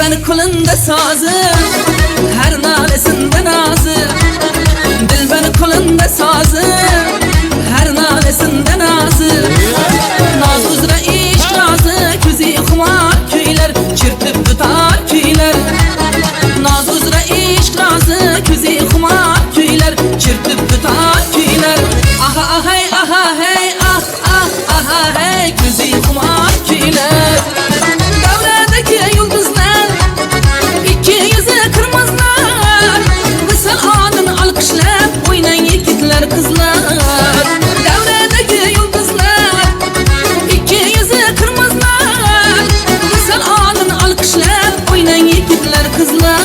Dilber kulunda sazı, her nalesinde nazı. Dilber kulunda sazı, her nalesinde nazı. Naz üzre iş razı, küzi xumar köyler, çırpıp tutar köyler. Naz üzre iş razı, küzi xumar köyler, çırpıp tutar köyler. Aha aha aha hey ah ah aha hey küzi xumar köyler. Davradaki yulduzlar, ikki yüzü kırmızılar. Visal anını alkışlap oynan yigitler kızlar. Davradaki yulduzlar, ikki yüzü kırmızılar. Visal anını alkışlap oynan yigitler kızlar.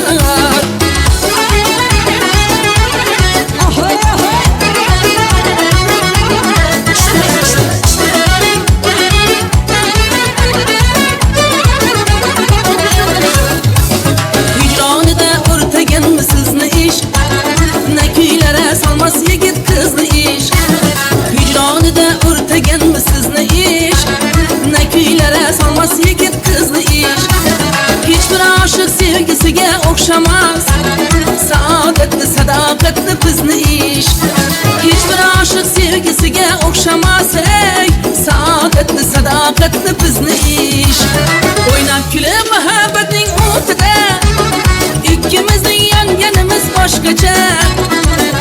Hicranida o'rtaganmi sizni ishq? Ne kuylere salmas yigit qizni ishq. Hicranida o'rtaganmi sizni ishq? Ne kuylere salmas yigit qizni ishq. Hech bir oshiq sevgisiga o'xshamas. Saodatli, sadoqatli bizni ishq. Hech bir oshiq sevgisiga o'xshamas. Ey, saodatli, sadoqatli bizni ishq. O'ynab kulib muhabbatning o'tida ikkimizning yonganimiz boshqacha.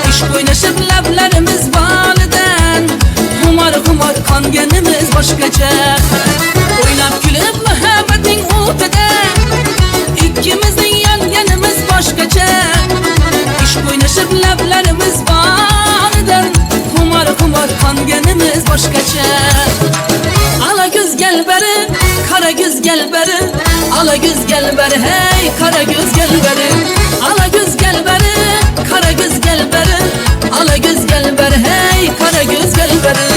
Ishq o'ynashib lablarimiz bolidan xumor xumor qonganimiz boshqacha. O'ynab kulib muhabbatning o'tida ikkimizning yonganimiz boshqacha. Ishq o'ynashib lablarimiz bolidan xumor xumor qonganimiz boshqacha. Ala göz gel beri, kara göz gel beri, ala göz gel beri, hey kara göz gel beri. Ala göz gel beri, kara göz gel beri, ala göz gel beri, hey kara göz gel beri.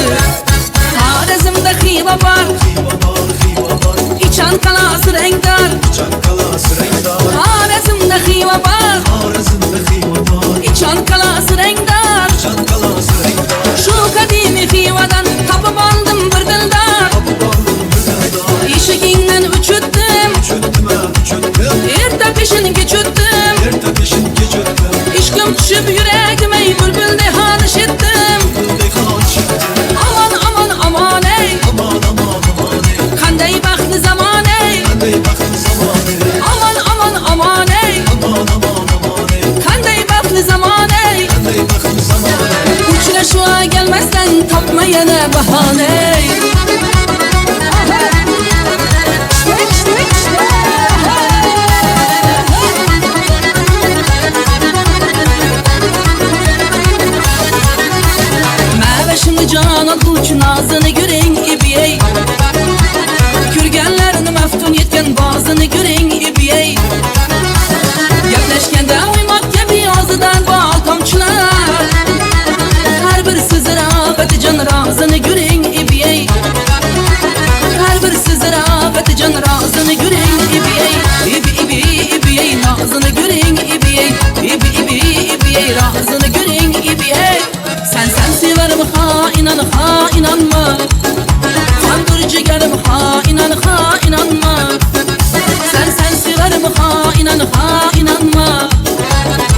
Harizmda Xiva bor, Xiva bor, Xiva bor, İçan qalasi rangdor. Ichan qalasi rangdor. Harizmda Xiva bor, Xorazmda Xiva bor, İçan qalasi rangdor. Ichan qalasi rangdor. Şu qadimiy Xivadan topib oldim bir dildor. Topib oldim bir dildor. Eshigingdan uchutdim, Uchutdim, uchutdim, erta peshin kechutdim. Erta peshin kechutdim. Ishqim tushib yuragim ey bulbulday xonish etdim. Bulbulday xonish etdim. Aman aman aman ey, Aman aman aman ey, qanday baxtli zamon ey. Qanday baxtli zamon ey. Aman aman aman ey, Aman aman aman ey, qanday baxtli zamon ey. Qanday baxtli zamon ey. Uchrashuva gelmezden tapma yana bahane ey. Məvəşimni can alguvchi nozini ko'ring ibiyey. Ko'rganlarni maftun etgan bozini ko'ring ibiyey. Gaplashganda uymoq kabi og'zidan bol tomchilar. Har bir so'zi rofati jon rozini ko'ring ibiyey. Har bir so'zi rofati jon rozini ko'ring ibiyey. Ibi ibi ibiyey nozini ko'ring ibiyey. Ibi ibi ibiyey rozini ko'ring ibiyey. Sen sen sevarim ha inan ha inanma. Qondir jigarim ha inan ha inanma. Sen sen sevarim ha inan ha inanma.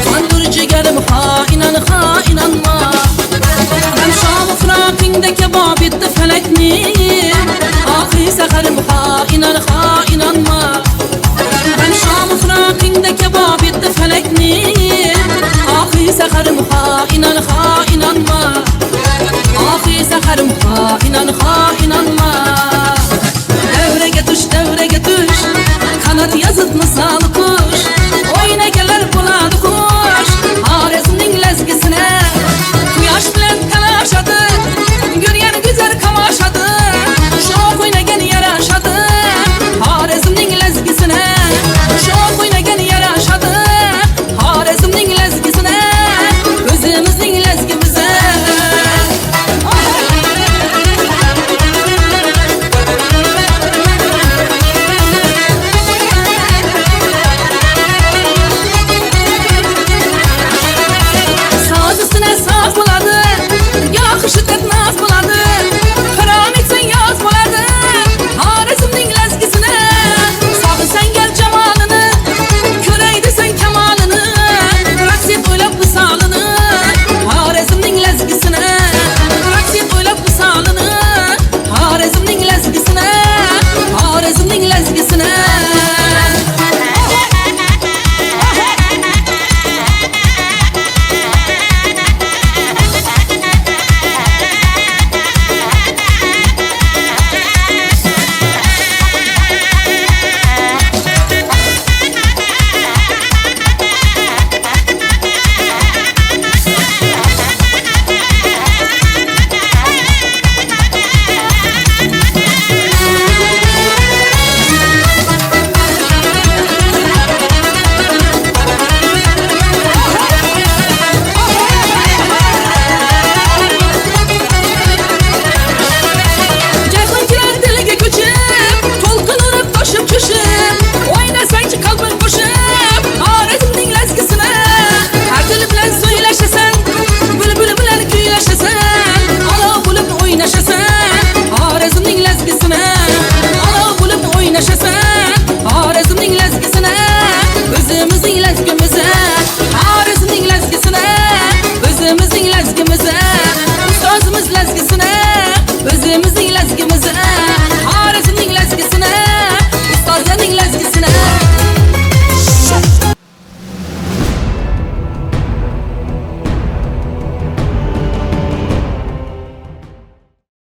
Qondir jigarim ha inan ha inanma. G'am shomi firoqingda kabob etdi falakni. Ohi saharim ha inan ha inanma. G'am shomi firoqingda kabob etdi falakni. Ohi saharim ha inan ha inanma. Ohi saharim ha inan ha inanma.